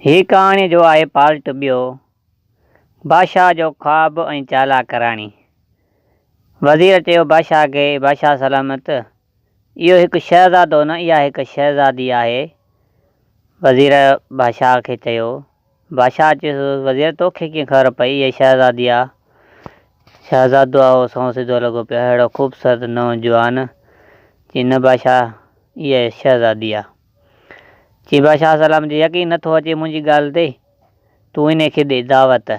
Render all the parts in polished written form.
هي ڪهاڻيء جو آهي پارٽ ٻيو، بادشاهه جو خواب ۽ چالاڪ راڻي. وزير چيو بادشاهه کي، بادشاهه سلامت، اهو هڪ شهزادو نه اها هڪ شهزادي آهي. وزير بادشاهه کي چيو. بادشاهه چيس، وزير توکي ڪيئن خبر پئي اها شهزادي آ؟ شهزادو آ اهو سنئون سڌو لڳو پيو آهي، اهڙو خوبصورت نوجوان. چي نه بادشاهه اها شهزادي آ. چي بادشاهه سلام جي يقين نٿو اچي منهنجي ڳالهه تي، تون انهي کي ڏي دعوت ته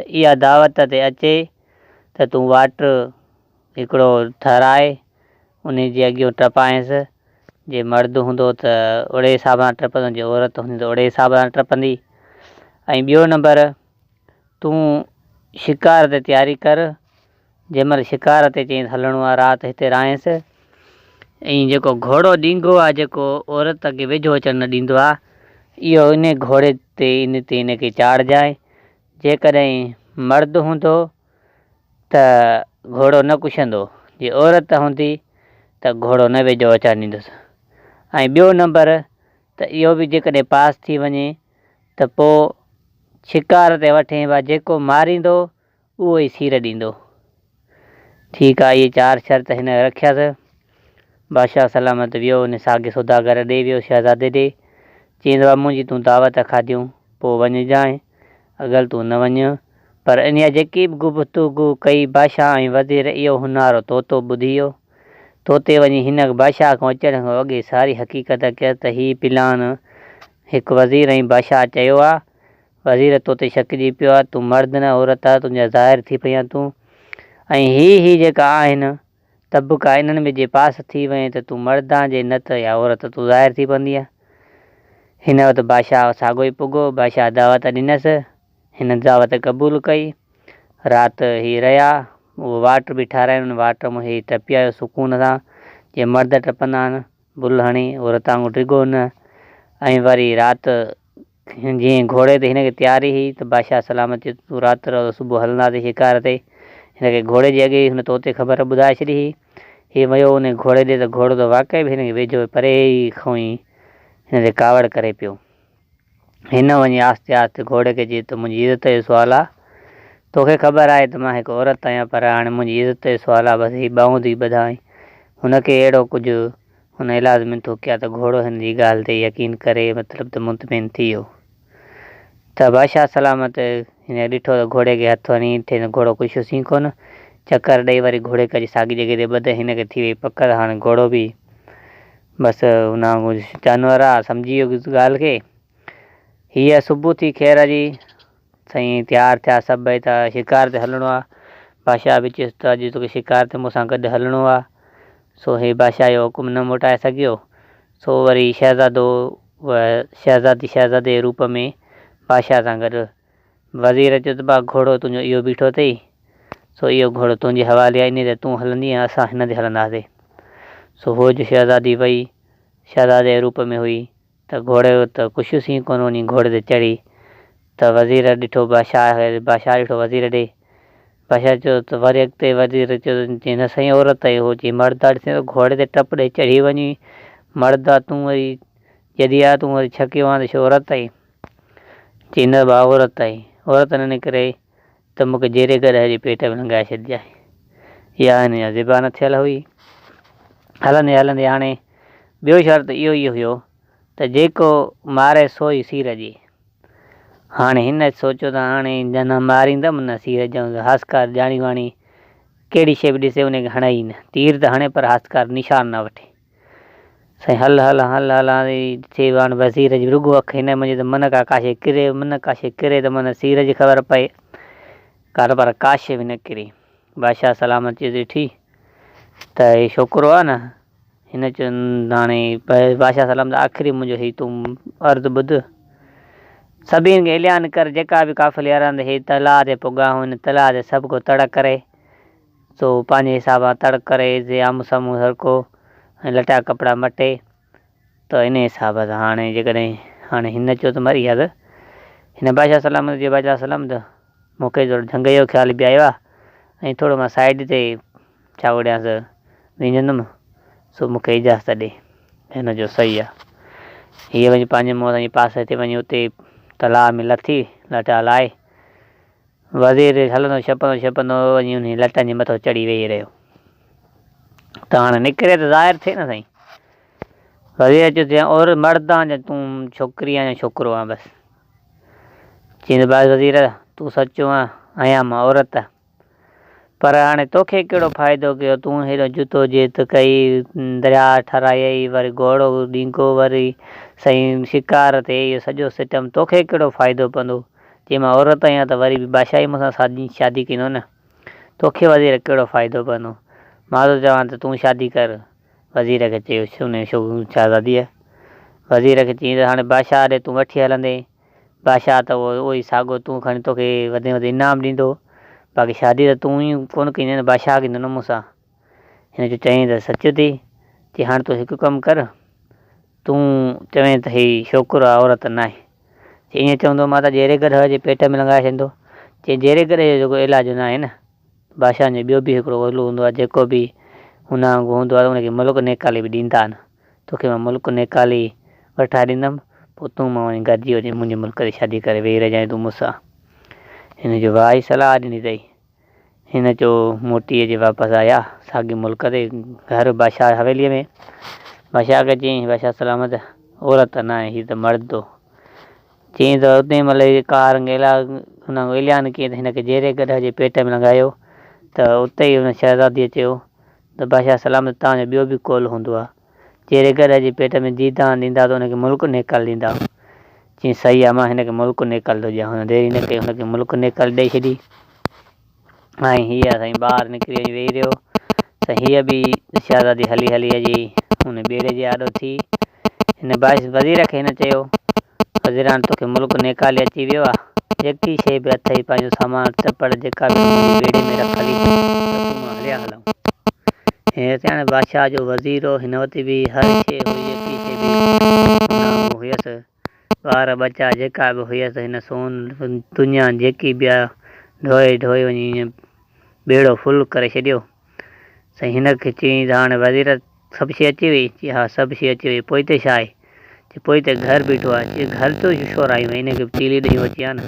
اها دعوت تي اچي ته تون واٽ هڪڙو ٺهرائي انهي جي اڳيون ٽپائينس، جي مرد هوندو ته اهڙي حساب سان ٽپندو جي عورت هوندي ته اهڙي حساب سان ٽپندي ۽ ٻيو نمبر تون شڪار تي تياري ڪر جنهن مهل شڪار تي چيائين ته هلڻو آ رات هتي رهائينس ۽ جيڪو گهوڙو ڏينگهو آ جيڪو عورت کي ويجهو اچڻ نه ڏيندو آ اهو انهي گهوڙي تي ان تي ان کي چاڙهجانء جيڪڏهن مرد هوندو ته گهوڙو نه ڪشندو جي عورت هوندي ته گهوڙو نه ويجهو اچڻ ڏيندس ۽ ٻيو نمبر ته اهو به جيڪڏهن پاس ٿي وڃي ته پوء شڪار تي وٺين با جيڪو ماريندو اهو ئي سير ڏيندو. ٺيڪ آ، اهي چار شرط هن رکيس. بادشاهه سلامت ويو، ان ساڳي سوداگر ڏي ويو، شهزادي ڏي. چيائين ته بابا منهنجي تون دعوت کاڌيون، پوء وڃجانء، اڳل تون نه وڃ. پر انهيء جيڪي به گفتگو ڪئي، بادشاهه ۽ وزير اهو هنارو طوطو ٻڌي ويو. طوطي وڃي هن بادشاهه کان اچڻ کان اڳي ساري حقيقت ڪيس ته هي پلان هڪ وزير ۽ بادشاهه چيو آ. وزير تو تي شڪجي پيو آ، تون مرد نه عورت آ، تنهنجا ظاهر ٿي پئي آن تون ۽ هي هي جيڪا آهن طبقا انهن ۾ جي پاس ٿي وئين ته تون مرد آن جي نه ته اها عورت تون ظاهر ٿي پوندينء. هن وقت بادشاهه ساڳو ئي پڳو، بادشاهه دعوت ڏنس، هن دعوت قبول ڪئي، رات هي رهيا، اهو واٽ به ٺاهراين، ان واٽ مان هي ٽپي آيو سڪون سان، جيئن مرد ٽپندا آهن بل هڻي، عورت وانگر ڊگهو نه ۽ وري رات جيئن گهوڙي تي هن کي تياري هئي ته بادشاهه سلامت چيو ته تون رات رهه صبح هلنداسين شڪار تي. هن کي گهوڙي جي اڳي ئي هن طوطي خبر ٻڌائي ڇڏي هئي. هي ويو ان گهوڙي ڏي ته گهوڙو ته واقعي به هن کي ويجهو پري ئي کان ئي هن تي ڪاوڙ ڪري پيو. هن وڃي آهستي آهستي گهوڙي کي چيو ته منهنجي عزت جو سوال آ. توکي خبر آهي ته مان هڪ عورت آهيان پر هاڻي منهنجي عزت جو سوال آ بس هي ٻانهون ٿي ٻڌانء. هن کي اهڙو ڪجهه هن ايلاز منٿو ڪيا ته گهوڙو هن جي ڳالهه تي يقين ڪري مطلب ته مطمئن ٿي ويو ته بادشاهه سلامت هن ڏٺو ته گهوڙي کي هٿ هڻي ڏٺي ته گهوڙو ڪشيس ئي ڪونه. چڪر ڏئي وري گهوڙي کي اچي ساڳي جڳهه تي ٻڌ هن کي ٿي وئي پڪ ته هاڻي گهوڙو به بس ان وانگر جانور آ سمجهي ويو ڳالهه کي. هيء صبح ٿي خير جي. سائين تيار ٿيا سڀئي ته شڪار تي هلڻو آ. بادشاهه به چيس ته اڄ توکي شڪار تي مون سان گڏ هلڻو آ. سو هي بادشاهه جو حڪم نه موٽائي سگهيو. سو وري شهزادو شهزادي شهزادي جي روپ ۾ بادشاهه سان گڏ. وزير چيو ته با گهوڙو تنهنجو اهو بيٺو اٿئي. سو اهو گهوڙو تنهنجي حوالي آ انهي تي تون هلندينء اسان هن تي هلنداسين. سو هوء جو شهزادي وئي شهزادي جي روپ ۾ هئي. ته گهوڙي ته ڪشيس ئي ڪونه وڃي گهوڙي تي چڙهي ته وزير ڏٺو بادشاهه کي بادشاهه ڏٺو وزير ڏي بادشاهه چيو ته وري اڳتي وزير چيو ته چي نه سائين عورت آهي هو چي مرد آ ڏسين ته گهوڙي تي ٽپ ڏئي چڙهي وڃي مرد آ تون وري جدي آ تون وري ڇڪيو آن ته ڇو عورت آهين چي نه ڀاء عورت آهين عورت نه نڪري ته مون کي جيري گڏهه جي پيٽ ۾ لنگهائي ڇڏجانء. اها هن جا زبان ٿيل هئي. هلندي هلندي هاڻي ٻيو شرط اهو ئي هيو ته جيڪو ماري سو ئي سير ڏئي. هاڻي هن سوچيو ته هاڻي نه ماريندم نه سير ڏيندس. هاسڪار ڄاڻي واڻي ڪهڙي شيء به ڏسي ان کي هڻي ئي نه. تير ته هڻي پر هاسڪار نشان نه وٺي. سائين هل هل هل هل هاڻي ٿي ويو هاڻي وزير جي رڳو اک هن منجهه ته من ڪا ڪاشي ڪري من ڪا شيء ڪري ته من سير جي خبر پئي ڪا پر ڪا شيء به نه ڪري. بادشاهه سلامت چيس ڏٺي ته هي ڇوڪرو آ نه هن چيو هاڻي بادشاهه سلامت آخري منهنجو هي تون عرض ٻڌ سڀني کي اعلان ڪر جيڪا به قافلي هلندي هي تلاء تي پڳا هن تلاء تي سڀ ڪو تڙ ڪري سو پنهنجي حساب سان تڙ ڪري جي آمهون سامهون هرڪو ۽ لٽا ڪپڙا مٽي ته انهي حساب سان هاڻي جيڪڏهن هاڻي هن چيو ته مري ويا ته هن بادشاهه سلامت چيو بادشاهه سلامت مون کي ٿورو جهنگ جو خيال به آيو آهي ۽ ٿورو مان سائيڊ تي ڇا وڙهيانس وينجهندم سو مون کي اجازت ڏي هن چيو صحيح آهي هيء وڃي پنهنجي منهن سان پاسي تي وڃي اتي تلاء ۾ لٿي لٽا لاهي. وزير هلندو ڇپندو ڇپندو وڃي انهي لٽن جي مٿو چڙهي ويهي رهيو ته هاڻي نڪري ته ظاهر ٿئي نه سائين. وزير چيو ته اور مرد آن يا تون ڇوڪري آن يا ڇوڪرو آن بس. چيائين ته بس وزير تون سچو آن آهيان مان عورت. پر هاڻي توکي ڪهڙو فائدو ڪيو، تون هيڏو جتو جيت ڪئي، درياهه ٺهرايئي، وري گهوڙو ڏينگو، وري سائين شڪار تي اهو سڄو سٽم، توکي ڪهڙو فائدو پوندو؟ جي مان عورت آهيان ته وري به بادشاهه ئي مون سان شادي ڪندو نه، توکي وزير ڪهڙو فائدو پوندو؟ مان ٿو چوان ته تون شادي ڪر. وزير کي چيو شهزاديء وزير کي چيائين ته هاڻي بادشاهه ڏي تون وٺي هلندين، بادشاهه ته اهو ئي ساڳيو تون کڻي توکي وڌ ۾ وڌ انعام ڏيندو، باقي شادي ته تون ئي ڪونه ڪندين نه بادشاهه ڪندو نه مون سان. هن چيو چيائين ته سچ ٿي، چي هاڻ تون هڪ ڪم ڪر، تون چوين ته هي ڇوڪرو آهي عورت ناهي. چي ائين چوندو مان ته جيري گڏهه جي پيٽ ۾ لنگهائي ڇڏيندو. چي جيري گڏهه جو جيڪو علاج ناهي نه. بادشاهن جو ٻيو به هڪڙو اولو هوندو آهي جيڪو به هن وانگر هوندو آهي ان کي ملڪ نيڪالي به ڏيندا آهن. توکي مان ملڪ نيڪالي وٺرائي ڏيندم، پوء تون مان وڃي گڏجي وڃي منهنجي ملڪ تي شادي ڪري ويهي رهجانء تون مون سان. هن چيو واهه جي صلاح ڏني اٿئي. هن چيو موٽي اچي واپس آيا ساڳي ملڪ تي گهر بادشاهه حويليء ۾. بادشاهه کي چيائين بادشاهه سلامت عورت ناهي هي ته مرد هو. چيائين ته اتي مهل ئي ڪار هن اعلان ڪيائين ته هن کي جيري گڏهه جي پيٽ ۾ لنگهايو ته اتي ئي هن شهزاديء چيو ته بادشاهه سلامت توهان جو ٻيو به قول هوندو آهي. جيري گڏهه جي پيٽ ۾ جي دانهن ڏيندا ته ان کي ملڪ نيڪال ڏيندا. چيائين صحيح آهي مان هن کي ملڪ نيڪال ٿو ڏيان. هن دير ئي نه ڪئي هن کي ملڪ نيڪال ڏئي ڇڏي ۽ هيء سائين ٻاهر نڪري وڃي ويهي رهيو ته هيء به شهزادي هلي هلي اچي ان ٻيڙي جي آڏو ٿي. هن وزير کي هن چيو وزير هاڻ توکي ملڪ نيڪالي اچي ويو آ، جيڪي شيء به اٿئي پنهنجو سامان ٽپڙ جيڪا به منهنجي ٻيڙي ۾ رک هلي ته تون مان هليا هلون. هينئر ته هاڻي بادشاهه جو وزير هو، هن وٽ به هر شيء هئي جيڪي شيء به هن هيس، ٻار ٻچا جيڪا به هيس هن سون دنيا جيڪي به آ ڍوئي ڍوئي وڃي ٻيڙو فل ڪري ڇڏيو. سائين هن کي چيائين ته هاڻي وزير سڀ شيء اچي وئي؟ چي ها سڀ شيء اچي وئي پوئتي ڇا آهي؟ چي پوئتي گهر بيٺو آهي. چي گهر تو شورايون هن کي به تيلي ڏئي اچي ها نه.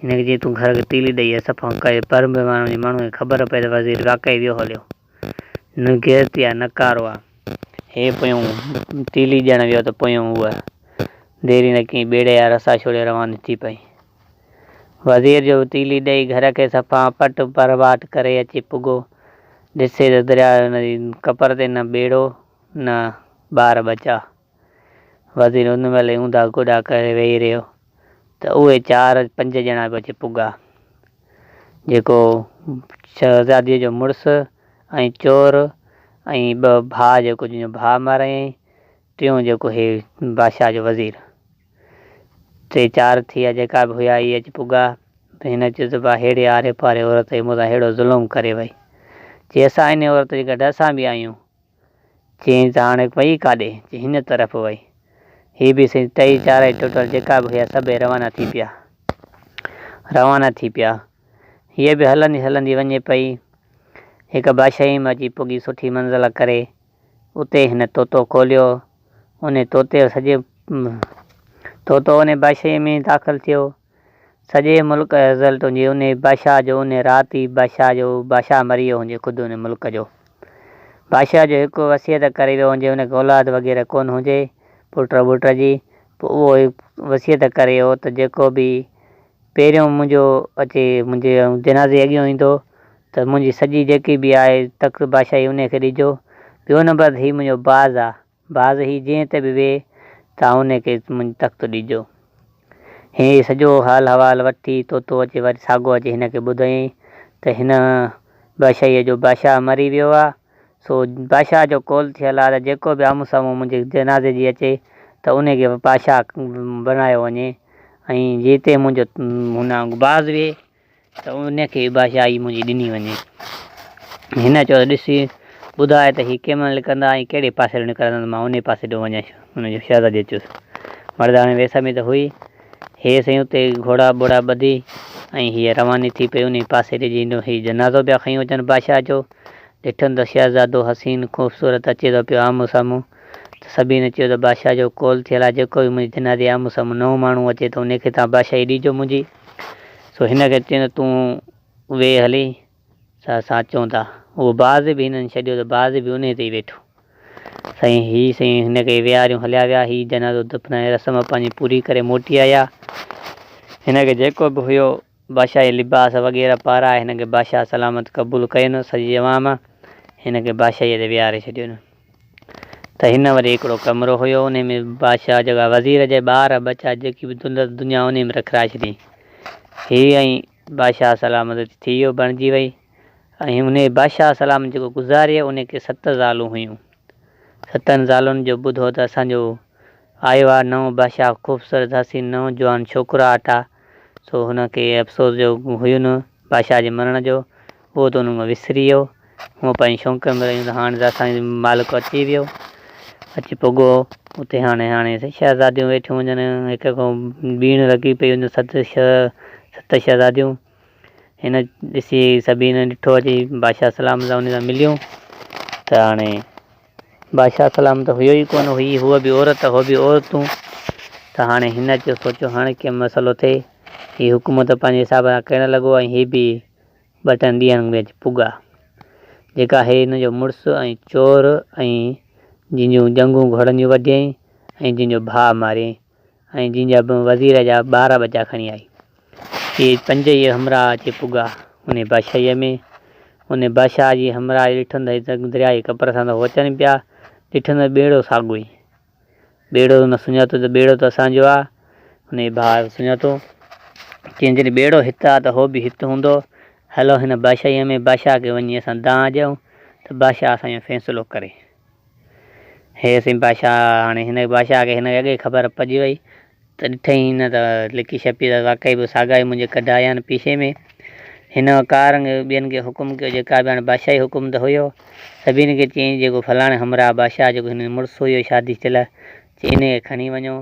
هن کي چيائين تون گهر کي تيلي ڏئي اچ صفا ڪري پر به ماڻهو جي ماڻهو کي خبر پئي ته وزير واقعي ويو هليو. نه غيرتي آهي نه ڪارو آهي. هي پويون تيلي ڏيڻ ويو ته پويون هوء دير ئي نه ڪيائين ٻيڙي جا رسا ڇوڙي رواني ٿي پئي. وزير جو تيلي ڏئي گهر کي صفا پٽ پرواٽ ڪري اچي پڳو. ڏسي ته درياء جي ڪپر تي نه ٻيڙو نه ٻار ٻچا. وزير ان مهل ئي اونڌا گوڏا ڪري ويهي رهيو ته اهي چار پنج ڄڻا به اچي پڳا. جيڪو شهزاديء جو مڙس ۽ چور ۽ ٻه ڀاء جيڪو جنهن جو ڀاء مارايائين، ٽيون جيڪو هي بادشاهه جو وزير. ٽي چار ٿيا جيڪا به هيا اهي اچي پڳا ته هن چيو ته ڀاء ههڙي آري پاري عورت مون سان ههڙو ظلم ڪري وئي. چي اسان انهي عورت جي گڏ اسان به آهيون. چيائين ته هاڻي وئي ڪاڏي؟ چي هن طرف وئي. هي به سائين ٽئي چارئي ٽوٽل جيڪا به هيا سڀئي روانا ٿي پيا. روانا ٿي پيا. هيء به هلندي هلندي وڃي پئي. هڪ بادشاهي ۾ اچي پڳي سٺي منزل ڪري. اتي هن طوطو کوليو. انهي طوطي سڄي طوطو انهي بادشاهيء ۾ داخل ٿيو. سڄي ملڪ جو رزلٽ هجي انهي بادشاهه جو انهي رات ئي بادشاهه جو بادشاهه مري ويو هجي خود انهي ملڪ جو بادشاهه جو هڪ وصيت ڪري ويو هجي ان کي اولاد وغيره ڪونه هجي پٽ ٻٽ جي پوء اهو وصيت ڪري ويو ته جيڪو به پهريون منهنجو اچي منهنجي جنازي اڳيون ايندو ته منهنجي سڄي جيڪي به آهي تخت بادشاهي انهي کي ڏجو ٻيو نمبر ته هي منهنجو باز آ باز هي جنهن تي به ويهي تان انهي کي منهنجو تخت ڏجو. هي سڄو حال حوال وٺي طوطو اچي وري ساڳو اچي هن کي ٻڌايائين ته هن بادشاهيء جو بادشاهه مري ويو آ سو بادشاهه جو قول ٿيل آ ته جيڪو به آمهون سامهون منهنجي جنازي جي اچي ته انهي کي بادشاهه بڻايو وڃي ۽ جتي منهنجو هن باز ويهي ته ان کي بادشاهي منهنجي ڏني وڃي. هن چيو ته ڏس، ٻڌاء ته هي ڪنهن مهل نڪرندا ۽ ڪهڙي پاسي ڏانهن نڪرندا ته مان انهي پاسي ڏانهن وڃان. هن جو شهزاديء چيس. مرداڻي ويس ۾ ته هئي. هي سائين اتي گهوڙا ٻوڙا ٻڌي ۽ هيء رواني ٿي پئي انهي پاسي ڏي جنهن ڏانهن هي جنازو پيا کنيون اچن بادشاهه جو. ڏٺن ته شهزادو حسين خوبصورت اچي ٿو پيو آمهون سامهون. ته سڀني چيو ته بادشاهه جو قول ٿيل آهي جيڪو به منهنجي جنازي جي آمهون سامهون نئون ماڻهو اچي ته انهي کي توهان بادشاهي ڏجو منهنجي. سو هن کي چيائين ته تون ويهه هلي سا اسان اچون ٿا. اهو باز به هنن ڇڏيو ته باز به انهي تي ئي ويٺو. سائين هي سائين هن کي ويهاريون هليا ويا. هي جنازو دفنائي رسم پنهنجي پوري ڪري موٽي آيا. هن کي جيڪو به هيو بادشاهي لباس وغيره پارائي هن کي بادشاهه سلامت قبول ڪين. سڄي عوام هن کي بادشاهيء تي ويهاري ڇڏيو. ته هن وري هڪڙو ڪمرو هيو انهي ۾ بادشاهه جيڪا وزير جي ٻار ٻچا جيڪي به دولت دنيا انهي ۾ رکرائي ڇڏي. هي ۽ بادشاهه سلامت ٿي ويو بڻجي وئي ۽ انهي بادشاهه سلامت جيڪو گذاري انهي کي ست زالون هيون. ستن زالن جو ٻڌو ته اسان جو آيو آ نئون بادشاهه خوبصورت حسين نئون جوان ڇوڪرو آٽا سو هن کي افسوس جو هيو نه بادشاهه جي مرڻ جو اهو ته انهن کان وسري ويو. هو پنهنجي شونق ۾ رهيون ته هاڻي ته اسان جو مالڪ اچي ويو. اچي پڳو اتي هاڻي هاڻي شهزاديون ويٺيون هجن هڪ کان ٻيڻ لڳي پئي هجن ست شهزاديون هن ڏسي سڀني ڏٺو اچي بادشاهه سلامت سان انهن سان مليون ته هاڻي بادشاهه سلامت ته هيو ئي ڪونه هئي هوء به عورت هو به عورتون ته هاڻي هن اچي سوچيو هاڻي ڪيئن مسئلو ٿئي هي حڪومت پنهنجي حساب سان ڪرڻ لڳو ۽ هي به ٻه ٽن ڏينهن ۾ اچي پڳا. جيڪا هي هن جو مڙس ۽ چور ۽ جنهن جون ڄنگهون گهوڙن جون وڍيائين ۽ جنهن جو ڀاء ماريائين ۽ جنهن جا وزير جا ٻار ٻچا کڻي آئي. اهي پنج ئي همراهه اچي پڳا انهي بادشاهيء ۾. انهي بادشاهه جي همراهه ڏٺن ته هي درياء جي ڪپر سان ته هو اچن پيا. ڏٺن ته ٻيڙو ساڳيو ئي. ٻيڙو هن سڃاتو ته ٻيڙو ته اسان جو آ. هن جي ڀاء به سڃاتو. چيائين جڏهن ٻيڙو هت آ ته هو به هت هوندو. هلو هن بادشاهيء ۾ بادشاهه کي وڃي اسان دانهن ڏيون ته بادشاهه اسان جو فيصلو ڪري. هي سائين بادشاهه هاڻي هن بادشاهه کي هن کي اڳي خبر پئجي وئي ته ڏٺائين هن ته لڪي ڇپي ته واقعي به ساڳا ئي منهنجي ڪڍ آيا آهن پيشي ۾. هن ڪارنگ ٻين کي حڪم ڪيو جيڪا به هاڻي بادشاهي حڪم ته هيو. سڀني کي چيائين جيڪو فلاڻي همراهه بادشاهه جيڪو هن جو مڙس هيو شادي ٿيل چي انهي کي کڻي وڃو.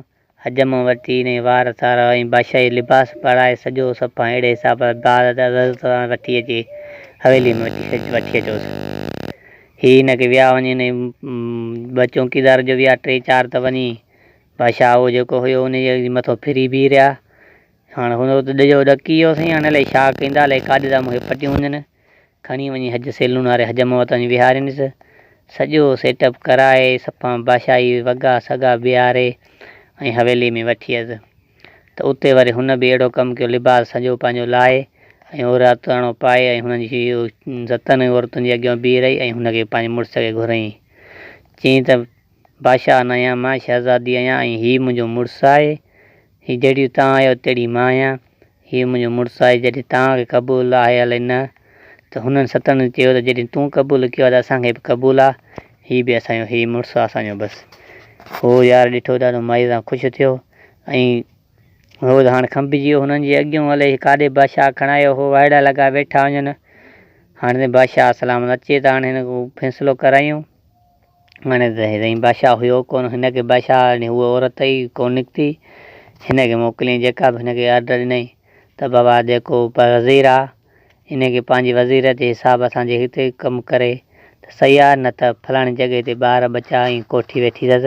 حجم وٺي انهي وار سار ۽ بادشاهي لباس پارائي سڄو صفا اهڙي حساب سان سان وٺي اچي حويلي ۾ وٺي اچوس. هي هن کي ويا وڃي انهي ٻه چونڪيدار جو ويا ٽي چار ته وڃي بادشاهه اهو جيڪو هيو انهيء جي مٿو ڦري بيهي رهيا. هاڻ هن ته ڏڄو ڏڪي ويو سائين، هاڻ الائي ڇا ڪيندا، الائي ڪاڏي ٿا مون کي پٽيون وڃن. کڻي وڃي حج سيلون واري حجم وٽ وڃي ويهارينس. سڄو سيٽ اپ ڪرائي، صفا بادشاهي وڳا سڳا بيهاري ۽ حويلي ۾ وٺي آيس. ته اتي وري هن به اهڙو ڪم ڪيو، لباس سڄو پنهنجو لاهي ۽ عورتاڻو پائي ۽ هنن جي ستن ئي عورتن جي اڳيان بيهي رهي ۽ هن کي پنهنجي مڙس کي گهريائين. چيائين ته. بادشاهه نه آهيان، مان شهزادي آهيان ۽ هي منهنجو مڙس آهي. هي جهڙيون توهان آهيو تهڙي مان آهيان. هي منهنجو مڙس آهي، جڏهن توهان کي قبول آهي الائي نه؟ ته هنن ستن چيو ته جڏهن تون قبول ڪيو آهي ته اسان کي به قبول آهي. هي به اسان جو هي مڙس آهي اسان جو بس. هو يار ڏٺو ڏاڍو مائي سان خوش ٿيو ۽ هو ته هاڻ کنڀجي ويو هنن جي اڳيون الائي ڪاڏي بادشاهه کڻايو هو وائڙا لڳا ويٺا هجن. هاڻي ته بادشاهه سلامت اچي ته هاڻي هن کان فيصلو ڪرايون. هاڻي ته سائين بادشاهه هيو ڪونه، هن کي بادشاهه يعني هوء عورت ئي ڪونه نڪتي، هن کي موڪليائين جيڪا به هن کي آرڊر ڏنائين ته بابا جيڪو وزير آ ان کي پنهنجي وزيريت جي حساب سان جي هتي ڪم ڪري ته صحيح آ نه ته فلاڻي جڳهه تي ٻار ٻچا ۽ ڪوٺي ويٺي اٿس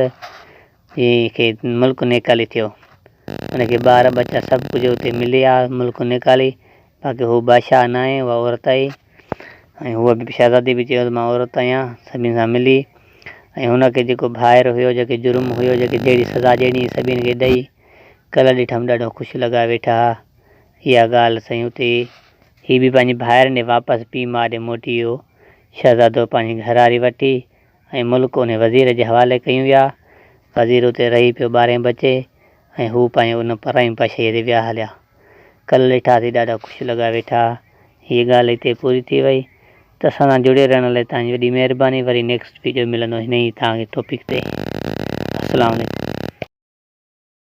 جنهن کي ملڪ نيڪالي ٿيو ان کي ٻار ٻچا سڀ ڪجهه اتي ملي آ ملڪ نيڪالي باقي هو بادشاهه ناهي اها عورت آهي ۽ هوء به شهزادي به چيو ته مان عورت آهيان سڀني سان ملي ۽ هن کي جيڪو ڀائر هيو جيڪي جرم هيو جيڪي جهڙي سزا ڏيڻي هئي سڀني کي ڏئي ڪلهه ڏٺم ڏاڍو خوش لڳا ويٺا ها اها ڳالهه سائين اتي هي به پنهنجي ڀائرن ڏي واپس پيء ماء ڏي موٽي ويو شهزادو پنهنجي گهرواري وٺي ۽ ملڪ انهي وزير جي حوالي ڪيون ويا. وزير اتي رهي پيو ٻارهين بچي ۽ هو پنهنجي ان پرائين پشيء تي ويا هليا. ڪلهه ڏٺاسين ڏاڍا خوش لڳا ويٺا. هيء ڳالهه هتي پوري ٿي وئي. ته اسان سان جڙي رهڻ لاء توهان جي وڏي مهرباني. وري نيڪسٽ ويڊيو ملندو هن ئي توهان کي ٽاپڪ تي. السلام عليڪم.